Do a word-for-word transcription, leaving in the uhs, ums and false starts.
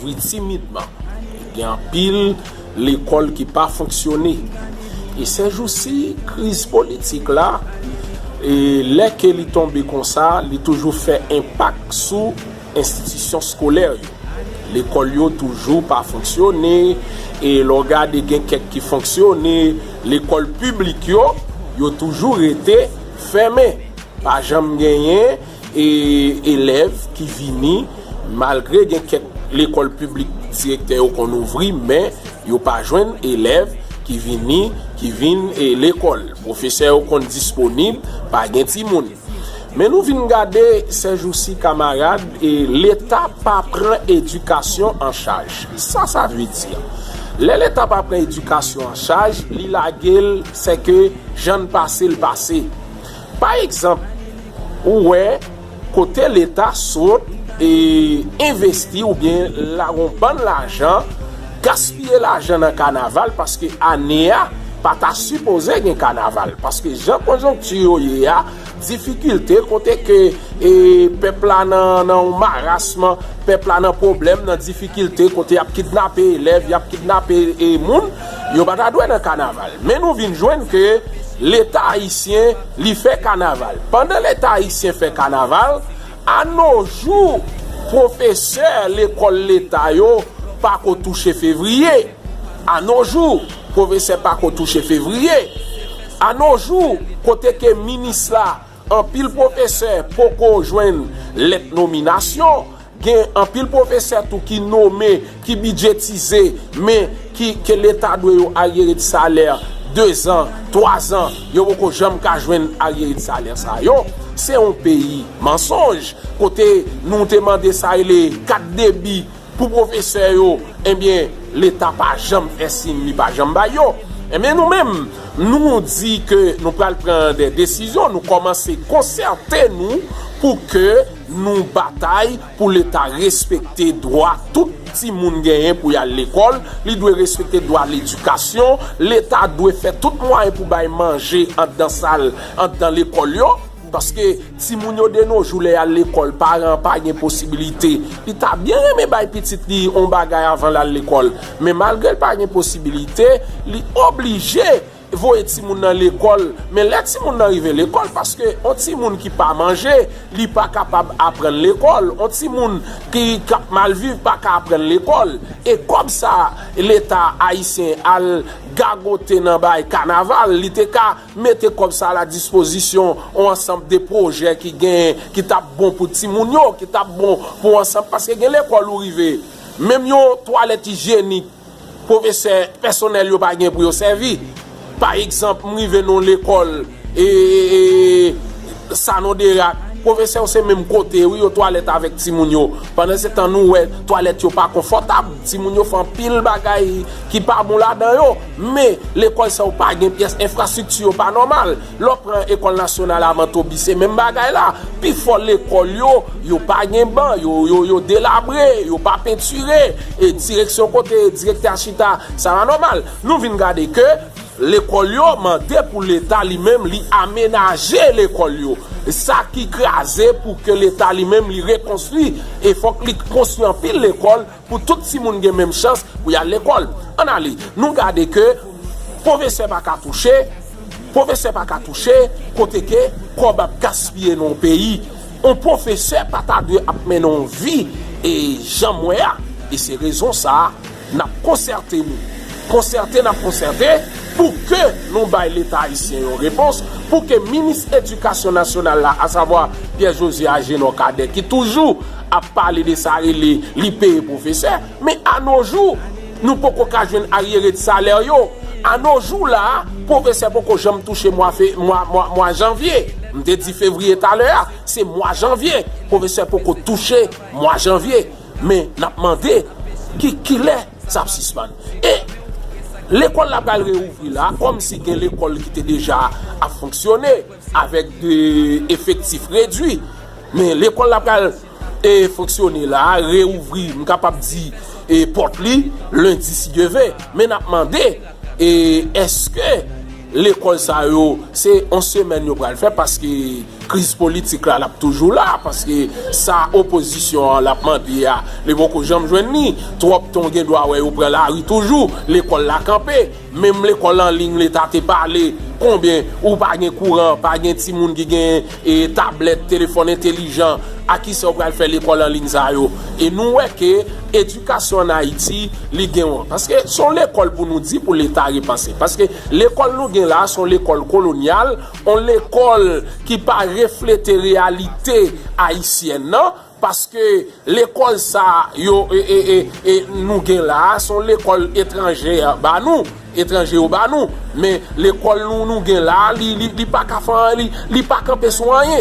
Wi, timidman. Gen anpil lekòl ki pa fonksyone. E sèjousi, kriz politik la, e lè ke li tonbe konsa, li toujou fè enpak sou enstitisyon skolè yo. Lekòl yo toujou pa fonksyone, e lè w gade gen kèk ki fonksyone, lekòl piblik yo, yo toujou rete fèmen. Pa janm genyen e, elèv ki vini, malgre gen kèk lekòl piblik direktè yo konn ouvri, men yo pa jwenn elèv ki vini, ki vin e lekòl. Pwofesè yo konn disponib, pa gen timoun. Men nou vin gade sèjousi, kamarad, e Leta pa pran edikasyon an chaj. Sa sa vle di? Lè Leta pa pran edikasyon an chaj, li lage l, sèke jan n pase l pase. Pa egzanp, ou wè kote Leta sot e envesti oubyen la yon bann lajan, gaspiye lajan nan kanaval, paske ane a pa ta sipoze gen kanaval. Paske jan konjonkti yo ye a, difikilte kote ke e, pèp la nan, nan yon marasman, pèp la nan pwoblèm, nan difikilte, kote y ap kidnape elèv, y ap kidnape e, moun, yo pa ta dwe nan kanaval. Men nou vin jwenn ke Leta ayisyen, li fè kanaval. Pandan Leta ayisyen fè kanaval, anojou, pwofesè lekòl Leta yo pa ko touche fevriye. Anojou, pwofesè pa ko touche fevriye. Anojou, kote ke minis la, anpil pwofesè poko jwenn lèt nominasyon. Gen anpil pwofesè tou ki nome, ki bidjetize, men ki, ke Leta dwe yo aryere de salè dezan, twazan, yo poko janm ka jwenn aryere de salè sa yo. Se yon peyi mansonj, kote nou te mande sa rele kat debi pou pwofesè yo, ebyen, Leta pa janm fè siy, li pa janm bay yo. Ebyen, nou menm, nou di ke nou pral pran de desizyon, nou kòmanse konsète nou pou ke nou batay pou Leta respekte dwa tout timoun genyen pou y al lekòl, li dwe respekte dwa ledikasyon, Leta dwe fè tout mwayen pou bay manje anndan sal, anndan lekòl yo, paske timoun yo de no jou lè y al lekòl, paran an pa gen posibilite. Li ta byen renmen bay pitit li yon bagay avan l al lekòl, men malgre l pa gen posibilite, li oblije voye timoun nan lekòl. Men lè timoun nan rive lekòl, paske yon timoun ki pa manje, li pa kapab aprann lekòl. Yon timoun ki, k ap mal viv pa ka aprann lekòl. E kòb sa Leta ayisyen al gagote nan bay kanaval, li te ka mete kòb sa a la dispozisyon yon ansanm de pwojè ki gen, ki t ap bon pou timoun yo, ki t ap bon pou ansanm, paske gen lekòl ou rive, menm yon twalèt ijyenik, pwofesè pèsonèl yo pa gen pou yo sèvi. Pa egzanp, m rive nan yon lekòl, e, e, e, Sanon Derak, pwofesè yo se menm kote, wi, yo twalèt avèk timoun yo. Pandansetan, nou wè twalèt yo pa konfòtab. Timoun yo fè anpil bagay ki pa bon ladan yo. Men, lekòl sa yo pa gen pyès, enfrastrikti yo pa nòmal. Lè w pran Ekòl Nasyonal Amantobi, se menm bagay la. Pifò lekòl yo, yo pa gen ban, yo, yo, yo delabre, yo pa pentire. E direksyon kote direktè a chita, sa pa nòmal. Nou vin gade ke lekòl yo mande pou Leta li menm li amenaje lekòl yo. Sa ki kraze pou ke Leta li menm li rekonstwi. E fòk li konstwi anpil lekòl pou tout timoun gen menm chans pou y al lekòl. Ann ale, nou gade ke pwofesè pa ka touche, pwofesè pa ka touche, kote ke kòb ap gaspiye nan yon peyi. Yon pwofesè pa ta dwe ap mennen yon vi e jan m wè a. E se rezon sa a, n ap konsète nou. Konsète n ap konsète pou ke nou bay Leta ayisyen yon repons, pou ke minis edikasyon nasyonal la, asavwa Pierre José Agénor Cadet, ki toujou ap pale de sa rele li peye pwofesè, men anojou, nou poko ka jwenn aryere de salè yo. Anojou la a, pwofesè poko janm touche mwa fe-, mwa, mwa, mwa janvye. M te di fevriye talè a, se mwa janvye. Pwofesè poko touche mwa janvye. Men n ap mande ki, kilè sa ap sispann. E lekòl la pral reouvri la, kòmsi gen lekòl ki te deja ap fonksyone avèk de efektif redwi. Men lekòl la pral, e, fonksyone la, reouvri, m kapab di, e, pòt li, lendi, si Dye ve. Men n ap mande, e, èske lekòl sa yo, se yon semèn yo pral fè, paske Kriz politik la, l ap toujou la, paske sa opozisyon an l ap mande a, li poko janm jwenn li. Twòp tan w gen dwa wè yo pran lari toujou, lekòl la kanpe. Menm lekòl an liy, Leta te pale, konbyen ou pa gen kouran, pa gen timoun ki gen e, tablèt, telefòn entelijan, a kisa w pral fè lekòl an liy sa yo? E nou wè ke edikasyon ann Ayiti, li gen yon, paske se yon lekòl pou nou di pou Leta repanse. Paske lekòl nou gen la, se yon lekòl kolonyal, yon lekòl ki pa reflete reyalite ayisyèn nan, paske lekòl sa yo e, e, e, e, nou gen la, se yon lekòl etranje ba nou, etranje yo ba nou, men lekòl nou, nou gen la, li, li, li pa ka fè anyen, li, li pa kanpe sou anyen.